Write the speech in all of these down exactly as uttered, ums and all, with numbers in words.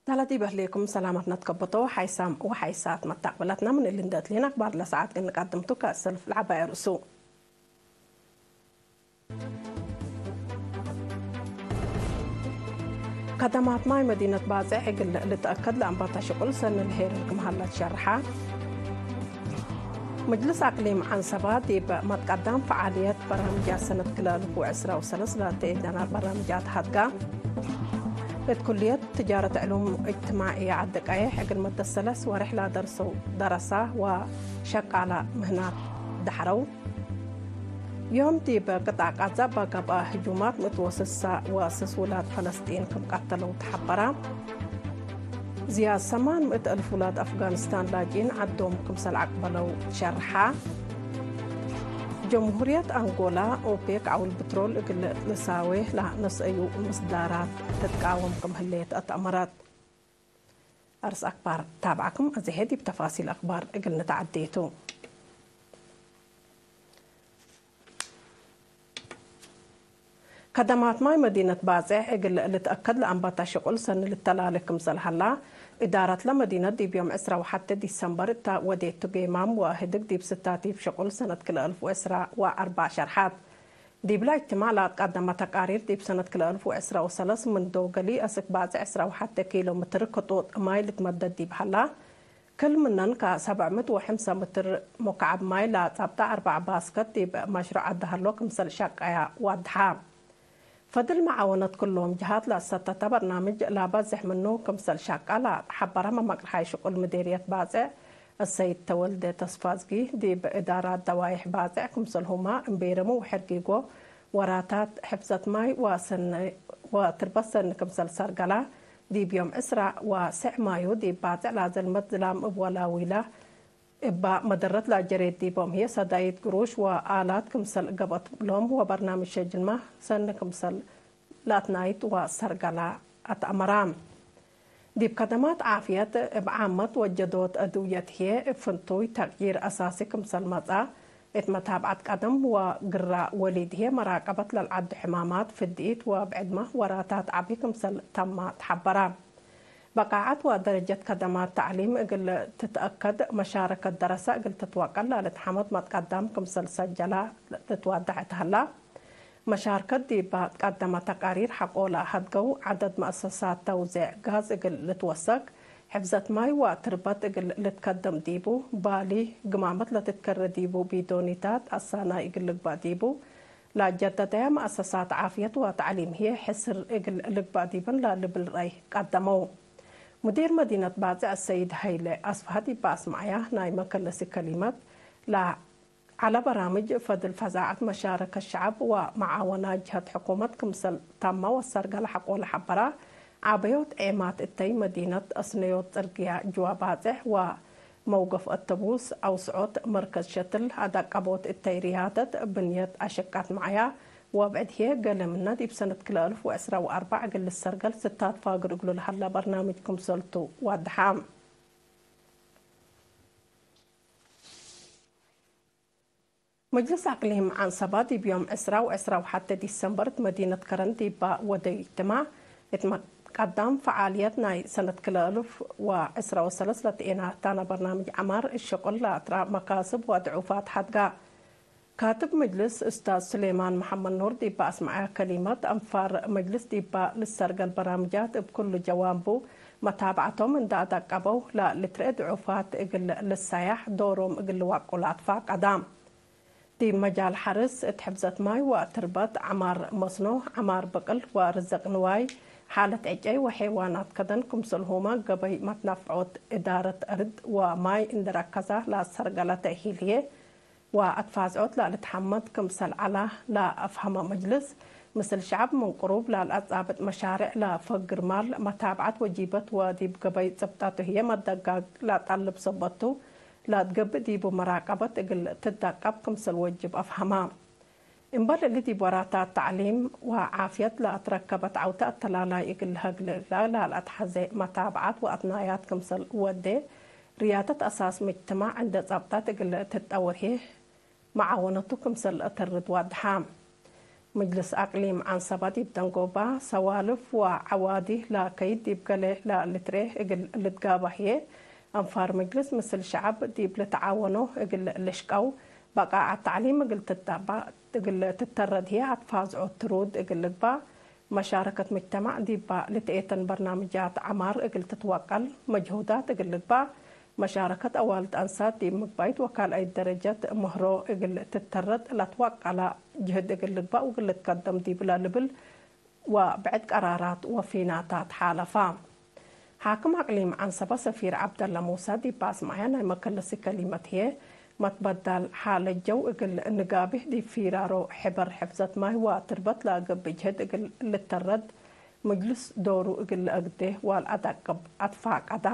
ሰላም ዲብ እህሌኩም ሰላመትነ ትከበቶ ሓይሳም ወሓይሳት መታቅብለትነ ምን እሊ እንዴ እትሌነ አክባር ለሰዓት እግል ንቀድምቱ ከእሰልፍ ለዐባይ ርእሱ። ከደማት ማይ መዲነት ባጽዕ እግል ልትአከድ ለአንባታ ሽቁል ሰኒ ለሄርር ክም ሀለ ትሸርሐ። ምጅልስ አቅሊም ዐንሰባ ዲብ መትቀዳም ፈዓልየት በርናምጃት ሰነት ክልኤ አልፍ ወዕስራ ወሰለስ ለትኤደና በርናምጃት ሀድጋ። እት ኩልየት ትጃረት ዕሉም እጅትማዕየ ዐዲ ቀይሕ እግል መደት ሰለስ ወሬሕ ለደርሰው ደረሳ ወሸቃላ ምህናት ደሐረው። ዮም ዲብ ቅጣዕ ቃዛ እበ ገብአ ህጁማት ምእት ወስሳ ወስስ ውላድ ፈለስጢን ክም ቀተለው ተሐበራ። ዝያድ ሰማን ምእት አልፍ ውላድ አፍጋኒስታን ላጅኢን ዐዶም ክምሰል አቅበለው ሸርሐ። ጀምሁርየት አንጎላ ኦፔክ ዐውል ብትሮል እግል ልሳዌ ለነስአዩ ምስዳራት ትትቃወም ክም ህሌት አትአመረት። አርስ አክባር ታብዓኩም አዜ ዲብ ተፋሲል አክባር እግል ንትዐዴ ቱ። ከደማት ማይ መዲነት ባጽዕ እግል ልትአከድ ለአንባታ ሽቁል ሰኒ ልተላሌ ክምሰል ሀላ፣ እዳረትለ መዲነት ዲብ ዮም ዕስራ ወሐቴ ዲሰምበር እተ ወዴቱ ጌማም ወህድግ ዲብ ስታቲፍ ሽቁል ሰነት ክልኤ አልፍ ወዕስራ ወአርበዕ ሸርሐት። ዲብለ እጅትማዕ ለአትቀደመ ተቃሪር፣ ዲብ ሰነት ክልኤ አልፍ ወዕስራ ወሰለስ ምን ዶገሊ አስክ ባጽዕ ዕስራ ወሐቴ ኪሎ ምትር ክጡጥ ማይ ልትመደድ ዲብ ሀላ፣ ክል ምነን ከሰብዕ ምእት ወሐምሳ ምትር ሙካዕብ ማይ ለጸብጠ አርበዕ ባስከት ዲብ መሽሩዕ አደሀሎ ክምሰል ሸቀያ ወድሐ። ፈድል መዓወነት ክሎም ጀሃት ለአሰተተ በርናምጅ ለበዝሕ ምኑ ክምሰል ሸቀ ለሐበረ መመቅርሓይ ሽቁል ምዴርየት ባጽዕ፣ አሰይድ ተወልደ ተስፋዝጊ፣ ዲብ እዳራት ደዋይሕ ባጽዕ ክምሰልሁመ እምቤርሙ ወሕርጊጎ ወራታት ሕፍዘት ማይ ወሰኒ ወትርበት ሰኒ ክምሰል ሰርገላ፣ ዲብ ዮም ዕስራ ወሰዕ ማዩ ዲብ ባጽዕ ለዘልመት ዝላም እብ ወላዊላ እባ መደረት ለጀሬት ዲቦም ህዬ ሰዳይት ግሩሽ ወአላት ክምሰል ገብአት እሎም ወበርናምጅ ሸጅልመ ሰኒ ክምሰል ለአትናይት ወሰርገላ አትአመራ። ዲብ ከደማት ዓፍየት እብ ዓመት ወጀዶት አድውየት ህዬ እብ ፍንቱይ ተቅዪር አሳሲ ክምሰል መጽአ፣ እት መታብዐት ቀደም ወግራ ወሊድ ህዬ መራቀበት ለልዐዱ ሕማማት ፍድኢት ወብዕድመ ወራታት ዐቢ ክምሰል ተመ ተሐበረ። በቃዐት ወደረጀት ከደማት ተዕሊም እግል ትትአከድ፣ መሻረከት ደረሰ እግል ትትወቀል ለልትሐመድ መትቀዳም ክምሰል ሰጀላ ልትወደሕ እት ሀላ፣ መሻርከት ዲብ ትቀደመ ተቃሪር ሐቆ ለሀድገው ዐደድ መአሰሳት ተውዜዕ ጋዝ እግል ልትወሰክ፣ ሕፍዘት ማይ ወትርበት እግል ልትከደም ዲቡ፣ ባሊ ግማመት ለትትከረ ዲቡ፣ ቢዶኒታት አሳናይ እግል ልግበእ ዲቡ፣ ለአጀደደያ መአሰሳት ዓፍየት ወተዕሊም ህዬ ሕስር እግል ልግበእ ዲብን ለልብል ረአይ ቀደመው። ሙዲር መዲነት ባጽዕ አሰይድ ሀይለ አስፍሀ ዲብ አስመዐያ ናይ መከለሲ ከሊመት፣ ለዐለ በራምጅ ፈድል ፈዛዐት መሻረከት ሸዐብ ወመዓወናት ጀሀት ሕኩመት ክምሰል ተመ ወሰርገለ ሐቆ ለሐበራ፣ ዐበዮት ዔማት እተይ መዲነት፣ አስነዮት ጽርግያ፣ ጅዋ ባጽዕ ወ መውገፍ አተቡስ፣ አውስዖት መርከዝ ሸትል፣ አዳቀቦት እተይ ርያደት ብንየት አሸቃት መዓያ ወብዕድ ህዬ፣ ገሌ ምነ ዲብ ሰነት ክልኤ አልፍ ወዕስራ ወአርበዕ እግል ልሰርገል ስታት ፋግር እግሉ ለሀላ በርናምጅ ክምሰልቱ ዋድሐ። መጅልስ አቅሊም ዐንሰባ ዲብ ዮም ዕስራ ወዕስራ ወሐቴ ዲሰምበር እት መዲነት ከረን ዲባ ወደዩ እጅትማዕ፣ እት መትቀዳም ፈዓልየት ናይ ሰነት ክልኤ አልፍ ወዕስራ ወሰለስ ለትኤና ታነ በርናምጅ ዐማር እሽቁል ለአትራ መካስብ ወድዑፋት ሐድጋ። ካትብ መጅልስ እስታዝ ሱሌማን መሐመድ ኑር ዲባ አስመዐ ከሊመት፣ አንፋር መጅልስ ዲባ ልሰርገል በራምጃት እብ ኩሉ ጀዋንቡ መታብዐቶም እንደ አዳቀበው፣ ለልትርኤ ድዑፋት እግል ልሳያሕ ዶሮም እግል ልዋቁ ለአትፋቀዳ። ዲብ መጃል ሐርስ፣ እት ሕፍዘት ማይ ወትርበት፣ ዐማር መስኖ፣ ዐማር ብቅል ወርዝቅ ንዋይ፣ ሓለት ዕጨይ ወሐይዋናት ከደን ክምሰልሁመ ገበይ መትነፍዖት እዳረት እርድ ወማይ እንዴ ረከዘ ለአሰርገለ ተእሂል ህዬ ወአትፋዝዖት ለልትሐመድ ክምሰል ዐለ ለአፍሀመ መጅልስ፣ ምስል ሸዐብ ምን ቅሩብ ለልአጻብጥ መሻሬዕ ለፈግር ማል መታብዐት ወጂበት ወዲብ ገበይ ጽብጠቱ ህዬ መደጋግ ለጠልብ ሰበት ቱ፣ ለትገብእ ዲቡ መራቀበት እግል ትደቀብ ክምሰል ወጅብ አፍሀመ። እምበል እሊ ዲብ ወራታት ተዕሊም ወዓፍየት ለአትረከበት ዐውተ አተላላይ እግል ለሀግል እግላ ለልአትሐዜ መታብዐት ወአትናያት ክምሰል ወዴ፣ ርያደት አሳስ ምጅትማዕ እንዴ ጸብጠት እግል ትጠውር ህዬ መዓወነቱ ክምሰል ለአተርድ ዋድሐ። ምጅልስ አቅሊም ዐንሰበ ዲብ ደንጎባ ሰዋልፍ ወዐዋዲ ለከይድ ዲብ ገሌ ለልትርኤ እግል ልትጋበእ ህዬ፣ አንፋር ምጅልስ ምስል ሸዐብ ዲብ ልትዓወኖ እግል ልሽቀው፣ በቃዐት ተዕሊም እግል ትጠበቅ፣ እግል ትተረድ ህዬ አትፋዝዖት ትሩድ እግል ልግባእ፣ መሻረከት ሙጅተማዕ ዲበ ልትኤተን በርናምጃት ዐማር እግል ትትወቀል፣ መጅሁዳት እግል ልግባእ፣ መሻረከት አዋልድ አንሳት ዲብ ምግባይት ወካልአይት ደረጀት ምህሮ እግል ትተረድ ለትወቀለ ጅህድ እግል ልግባእ ወእግል ልትከደም ዲብለ ልብል ወብዕድ ቀራራት ወፊናታት ሓለፋ። ሓክም አቅሊም ዐንሰበ ሰፊር ዐብደለ ሙሰ ዲብ አስመዐ ናይ መከለሲ ከሊመት ህዬ፣ መትበዳል ሓለት ጀው እግል ንጋብህ ዲብ ፊራሮ ሕበር ሕፍዘት ማይ ወትርበት ለገብእ ጅህድ እግል ልተረድ፣ ምጅልስ ዶሩ እግል ለአግዴ ወለአደቅብ አትፋቀደ።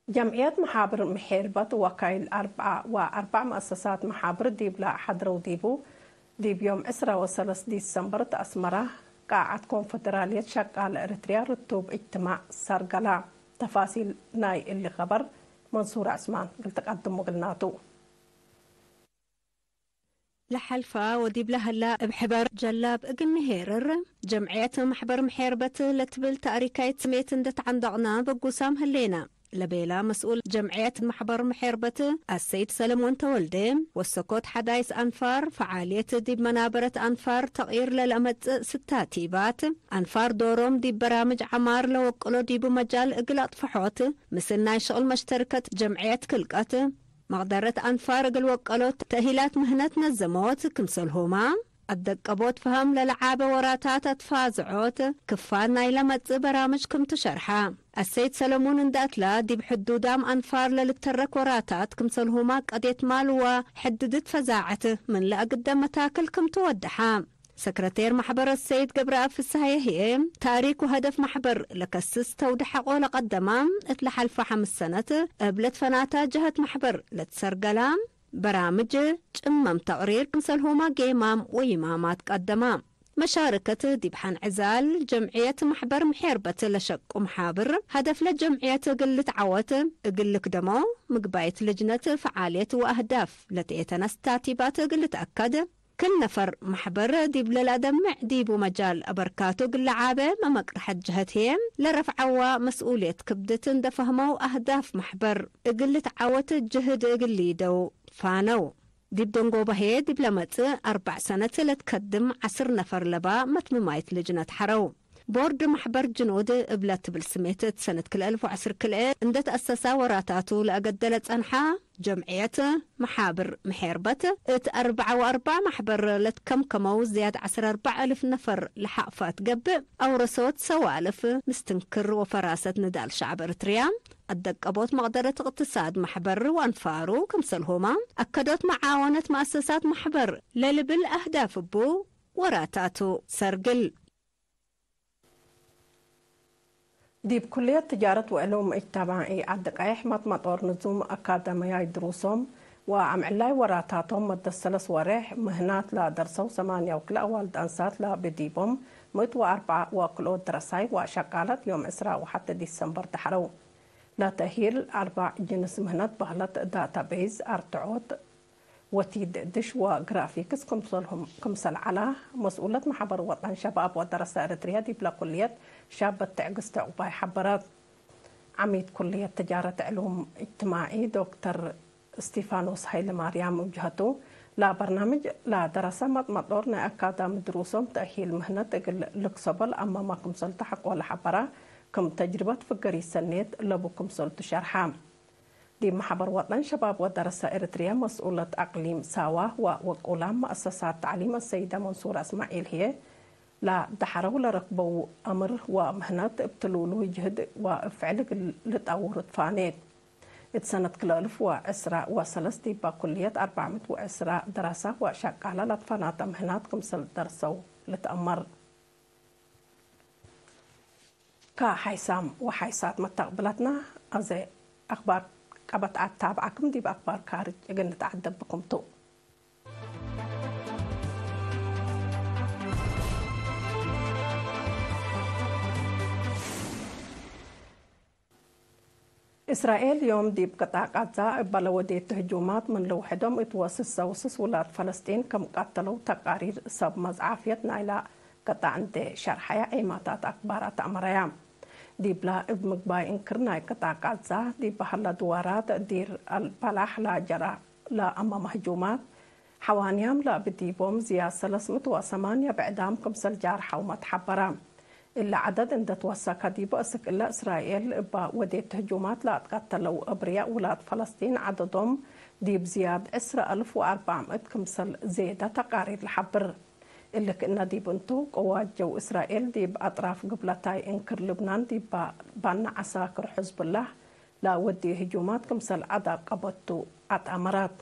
ጀምዕየት መሓብር ምሔርበት ወካይል አርበዓ ወአርበዕ መአሰሳት መሓብር ዲብለ ሐድረው ዲቡ፣ ዲብ ዮም ዕስራ ወሰለስ ዲሰምበር እት አስመራ፣ ቃዐት ኮንፈደራልየት ሸቃለ ኤረትርያ ርቱብ እጅትማዕ ሰርገላ። ተፋሲል ናይ እሊ ከበር መንሱር ዐስማን እግል ትቀድሙ እግልናቱ። ለሐልፈ ወዲብ ለሀላ እብ ሕበር ጀላብ እግል ንሄርር፣ ጀምዕየት መሕበር ምሔርበት ለትብል ታእሪካይት ስሜት እንዴ ተዐንደቅነ ብጉሳም ህሌነ ለቤለ መስኡል ጀምዕየት መሕበር ምሔርበት አሰይድ ሰለሞን ተወልዴ፣ ወሰኮት ሐዳይስ አንፋር፣ ፈዓልየት ዲብ መናበረት አንፋር ተቅይር ለለአመጽእ ስታቲባት፣ አንፋር ዶሮም ዲብ በራምጅ ዐማር ለወቅሎ ዲቡ መጃል እግል አጥፈሖት፣ ምስል ናይ ሽቅል መሽተርከት ጀምዕየት ክልቀት፣ መቅደረት አንፋር እግል ወቀሎት ተእሂላት ምህነት ነዘሞት፣ ክምሰልሁመ አደቀቦት ፈሀም ለለዓበ ወራታት አትፋዝዖት፣ ክፋል ናይ ለመጽእ በራምጅ ክምቱ ሸርሐ። አሰይድ ሰለሙን እንደ አትላ፣ ዲብ ሕዱዳም አንፋር ለልተረክ ወራታት ክምሰልሁመ ቀድየት ማል ወሕድድት ፈዛዐት ምን ለአግደ መታክል ክምቱ ወደሐ። ሰክረቴር መሕበር አሰይድ ገብረአብ ፍስሃየ ህዬ፣ ታሪክ ወሀደፍ መሕበር ለከስስ ተውዲ ሐቆ ለቀደማ፣ እት ለሐልፈ ሐምስ ሰነት እብ ለትፈናተ ጀሀት መሕበር ለትሰርገላ በራምጅ፣ ጭመም ተቅሪር፣ ክምሰልሁመ ጌማም ወይማማት ቀደማ። መሻርከት ዲብ ሐንዕዛል ጀምዕየት መሕበር ምሔርበት ለሸቁ መሓብር፣ ሀደፍ ለጀምዕየት እግል ልትዓወት እግል ልክደሞ፣ ምግባይት ልጅነት ፈዓልየት ወአህዳፍ ለትኤተነ ስታቲባት እግል ልትአከድ፣ ክል ነፈር መሕበር ዲብ ለለአደምዕ ዲቡ መጃል አበርካቱ እግል ለዓበ መመቅርሐት ጀሀት ህዬ ለረፍዐዋ መስኡልየት ክብድት እንዴ ፈህመው አህዳፍ መሕበር እግል ልትዓወት ጅህድ እግል ሊደው ፋነው። ዲብ ደንጎበ ህዬ ዲብ ለመጽእ አርበዕ ሰነት ለትከድም ዐስር ነፈር ለባ መትምማይት ልጅነት ሐረው። ቦርድ መሕበር ጅኑድ እብለ ትብል ስሜት እት ሰነት ክልኤ አልፍ ወዐስር ክልኤ እንዴ ተአሰሳ ወራታቱ ለአገደለ ጸንሐ፣ ጀምዕየት መሓብር ምሔርበት እት አርበዓ ወአርበዕ መሕበር ለትከምከመው ዝያድ ዐስር አርበዕ እልፍ ነፈር ለሐቅፈ እት ገብእ፣ አውረሶት ሰዋልፍ ምስትንክር ወፈራሰት ንዳል ሸዐብ ኤረትርያ፣ አደቀቦት መቅደረት እቅትሳድ መሕበር ወአንፋሩ፣ ክምሰልሁመ አከዶት መዓወነት መአሰሳት መሕበር ለልብል አህዳፍ እቡ ወራታቱ ሰርግል። ዲብ ኩልየት ትጃረት ወዕሉም እጅተማዒ ዐዲ ቀይሕ መጥመጦር ንዙም አካደምያይ ድሩሶም ወአምዕላይ ወራታቶም መደት ሰለስ ወሬሕ ምህናት ለደርሰው ሰማንያ ወክልኤ አዋልድ አንሳት ለብዲቦም ምእት ወአርበዓ ወክልኦት ደረሳይ ወሸቃላት ዮም ዕስራ ወሐቴ ዲሰምበር ደሐረው። ለተእሂል አርበዕ ጅንስ ምህነት በህለት ዳታቤዝ፣ አርትዖት፣ ወቲድ ድሽ ወግራፊክስ ክምሰልሁም፣ ክምሰል ዐላ፣ መስኡለት መሕበር ወጠን ሸባብ ወደረሰ ኤረትርያ ዲብለ ኩልየት ሻበት ትዕግስት ዕቁባይ ሐበረት። ዐሚድ ኩልየት ትጃረት ዕሉም እጅትማዒ ዶክተር እስቲፋኖስ ሀይለማርያም እብ ጀሀቱ፣ ለበርናምጅ ለደረሰ መጥመጦር ናይ አካዳሚ ድሩሶም ተእሂል ምህነት እግል ልክሰቦ ለአመመ ክምሰልቱ ሐቆ ለሐበረ፣ ክም ተጅርበት ፍገሪት ሰኔት ለቡ ክምሰልቱ ሸርሐ። ዲብ መሕበር ወጠን ሸባብ ወደረሰ ኤረትርየ መስኡለት አቅሊም ሳዋ ወወቁላም መአሰሳት ተዕሊም አሰይደ መንሱረ እስማዒል ህዬ፣ ለደሐረው ለረክበው አምር ወምህነት እብ ትሉሉይ ጅህድ ወእብ ፍዕል እግል ልጠውር ትፋኔት። እት ሰነት ክልኤ አልፍ ወዕስራ ወሰለስ ዲበ ኩልየት አርበዕ ምእት ወዕስራ ደራሳ ወሸቃላ ለትፈናተ ምህናት ክምሰል ደርሰው ልትአመር። ከሐይሳም ወሐይሳት መተቅብለትነ፣ አዜ አክባር ቀበት አትታብዐክም፣ ዲብ አክባር ካርጅ እግል ንትዓደብ ብኩም ቱ። እስራኤል ዮም ዲብ ቅጣዕ ቃዛ እበ ለወዴቱ ህጁማት ምን ልውሕዶም እት ወስስ ሰውስስ ውላድ ፈለስጢን ክም ቀተለው ተቃሪር ሰብ መዝዓፍየት ናይላ ቅጣዕ እንዴ ሸርሐየ፣ ዔማታት አክባር አትአመረያ። ዲብላ እብ ምግባይ እንክር ናይ ቅጣዕ ቃዛ ዲብ ሀለ ድዋራት ዲር አልፈላሕ ለጀረ ለአመመ ህጁማት፣ ሐዋንያም ለአቢ ዲቦም ዝያድ ሰለስ ምእት ወሰማንያ ብዕዳም ክምሰል ጃርሐውመ ተሐበረ። እለ ዐደድ እንዴ ትወሰከ ዲቡ፣ እስክ እለ እስራኤል እበ ወዴት ህጁማት ለአትቀተለው አብርያእ ውላድ ፈለስጢን ዐደዶም ዲብ ዝያድ ዕስረ አልፍ ወአርበዕ ምእት ክምሰል ዜደ ተቃሪር ለሐብር። እሊ ክእነ ዲብ እንቱ፣ ቅዋት ጀው እስራኤል ዲብ አጥራፍ ግብለታይ እንክር ልብናን ዲብ ባነ ዐሳክር ሕዝብላህ ለወድዩ ህጁማት ክምሰል አዳቀበቱ አትአመራት።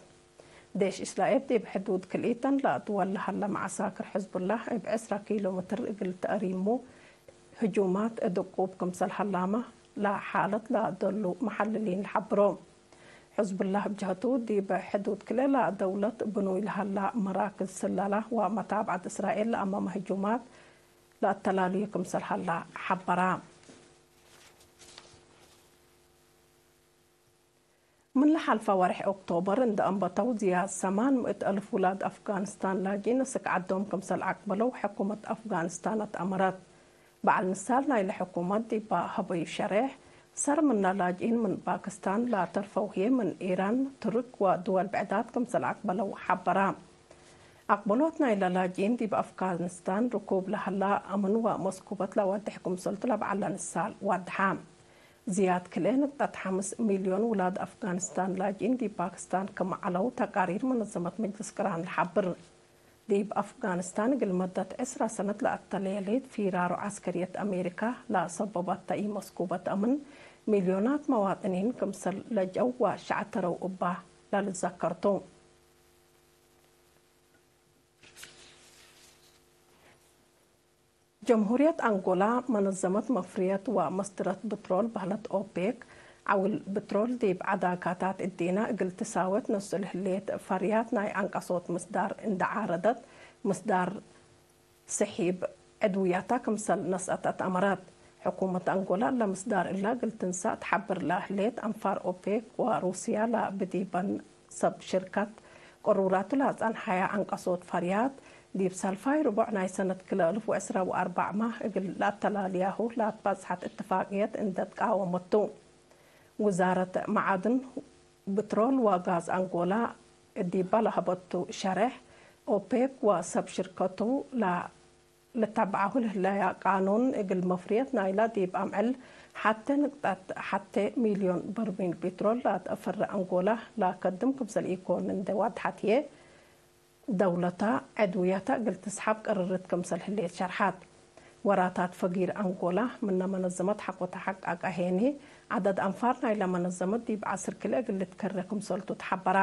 ዴሽ እስራኤል ዲብ ሕዱድ ክልኢተን ለአትወል ለሀለ መዐሳክር ሕዝቡላህ እብ ዕስረ ኪሎ ምትር እግል ተአሪሙ ህጁማት እድቁብ ክምሰል ሀላመ ለሓለት ለደሉ መሐልሊን ለሐብሮ። ሕዝቡላህ እብ ጀሀቱ ዲብ ሕዱድ ክልኤ ለደውለት ብኑይ ለሀላ መራክዝ ስለላ ወመታብዐት እስራኤል ለአመመ ህጁማት ለአተላልዩ ክምሰል ሀላ ሐበራ። ምን ለሐልፈ ወርሕ ኦክቶበር እንደ አንበተው ዝያድ ሰማን ምእት አልፍ ውላድ አፍጋንስታን ላጅኢን እስክ ዐዶም ክምሰል አቅበለው ሕኩመት አፍጋንስታን አትአመረት። በዐል ንሳል ናይለ ሕኩመት ዲባ ሀበዩ ሸሬሕ፣ ሰር ምነ ላጅኢን ምን ፓክስታን ላተርፈው ህዬ ምን ኢራን፣ ቱርክ ወድወል ብዕዳት ክምሰል አቅበለው ሐበራ። አቅበሎት ናይለ ላጅኢን ዲብ አፍጋንስታን ርኩብ ለሀላ አምን ወመስኩበት ለወድሕ ክምሰልቱ ለበዐለ ንሳል ወድሐ። ዝያድ ክልኤ ንቅጠት ሐምስ ሚልዮን ውላድ አፍጋንስታን ላጅኢን ዲብ ፓክስታን ክም ዐለው ተቃሪር መነዘመት መጅልስ ቅራን ለሐብር። ዲብ አፍጋንስታን እግል መደት ዕስራ ሰነት ለአተሌሌት ፊራሮ ዐስከርየት አሜሪካ ለሰበበተ ኢመስኩበት አምን፣ ሚልዮናት መዋጥኒን ክምሰል ለጀው ወሸዐተረው እባ ለልዘከር ቱ። ጀምሁርየት አንጎላ፣ መነዘመት መፍርየት ወመስድረት ብትሮል በህለት ኦፔክ፣ ዐውል ብትሮል ዲብ ዐዳካታት እዲነ እግል ትሳወት ነስል ህሌት ፈርያት ናይ አንቀሶት ምስዳር እንደ ዓረደት፣ ምስዳር ስሒብ ዕድውያታ ክምሰል ነስአት አትአመረት። ሕኩመት አንጎላ ለምስዳር እለ እግል ትንሳእ ተሐብር ለህሌት አንፋር ኦፔክ ወሩስያ ለብዲበን ሰብ ሽርከት ቅሩራቱ ለአጸንሐየ አንቀሶት ፈርያት፣ ዲብ ሳልፋይ ርቡዕ ናይ ሰነት ክልኤ አልፍ ወዕስራ ወአርበዕመ እግል ለአተላልያሁ ለአትባጽሐት እትፋቅየት እንዴ ትቃወመቱ። ውዛረት መዓድን፣ ብትሮል ወጋዝ አንጎላ ዲባ ለሀበቱ ሸሬሕ፣ ኦፔክ ወሰብ ሽርከቱ ለ ልተብዐሁ ለህለያ ቃኑን እግል መፍርየት ናይላ ዲብ አምዕል ሐቴ ንቅጠት ሐቴ ሚልዮን በርሚል ቢትሮል ለአትአፈረ አንጎላ ለአከድም ክምሰል ኢኮን እንዴ ዋድሐት ህዬ፣ ደውለታ ዕድውያታ እግል ትስሐብ ቀርርት ክምሰል ህሌት ሸርሐት። ወራታት ፈጊር አንጎላ ምነ መነዘመት ሐቆተ ሐቅ አቃሄኒ፣ ዐደድ አንፋር ናይለ መነዘመት ዲብ ዐስር ክልኤ እግል ልትከሬ ክምሰልቱ ተሐበራ።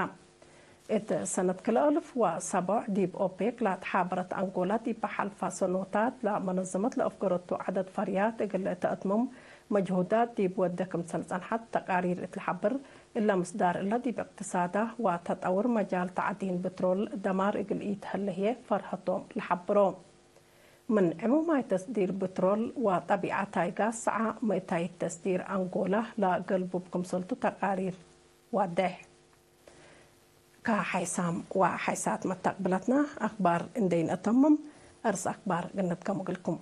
እት ሰነት ክልኤ አልፍ ወሰቦዕ ዲብ ኦፔክ ለአትሓበረት አንጎላ፣ ዲብ ሐልፋ ሰኖታት ለመነዘመት ለአፍገረቱ ዐደድ ፈርያት እግል ለአተአትምም መጅሁዳት ዲብ ወዴ ክምሰል ጸንሐት ተቃሪር እት ለሐብር፣ እለ ምስዳር እለ ዲብ እቅትሳዳ ወተጠውር መጃል ተዕዲን ብትሮል ደማር እግል ኢተሀሌ ህዬ ፈርሀቶም ለሐብሮ። ምን ዕሙማይ ተስዲር ብትሮል ወጠቢዐታይ ጋዝ ሰዓ ምእታይት ተስዲር አንጎላ ለገልቡብ ክምሰልቱ ተቃሪር ዋዴሕ። ከሐይሳም ወሐይሳት መተቅብለትና አክባር እንዴ ኢነአተምም፣ አርስ አክባር ግንድገም እግልኩም።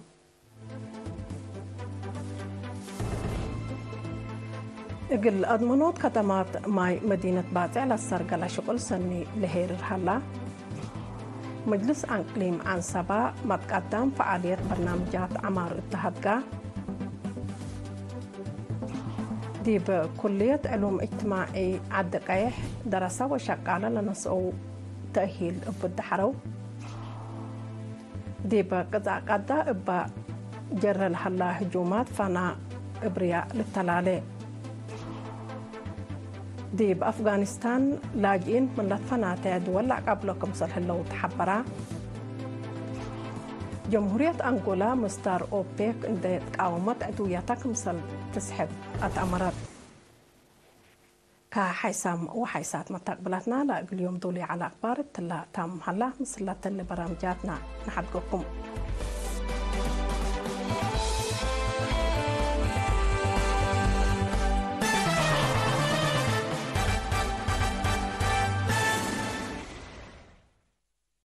እግል አድመኖት ከደማት ማይ መዲነት ባጽዕ ለሰርገለ ሽቁል ሰኒ ለሄርር ሀላ። መጅልስ አቅሊም ዐንሰባ መትቀዳም ፈዓልየት በርናምጃት ዐማር እተ ሀድጋ። ዲብ ኩልየት ዕሉም እጅትማዒ ዐዲ ቀይሕ ደረሰ ወሸቃለ ለነስአው ተእሂል እብ ደሐረው። ዲብ ቅጻ ቀዳ እበ ጀረ ለሀላ ህጁማት ፈና እብርያ ልተላሌ። ዲብ አፍጋኒስታን ላጅኢን ምን ለትፈናተ ድወል ለአቃብሎ ክምሰል ህለው ተሐበራ። ጀምሁርየት አንጎላ ምስዳር ኦፔክ እንዴ ትቃወመት ዕድውያታ ክምሰል ትስሕብ አትአመረት። ከሐይሳም ወሐይሳት መታቅብላትና ለእግል ዮም ዶል ዐለ አክባር እትላ ታምም ሀላ። ምስል ለተሌ በራምጃትና ነሐድገኩም።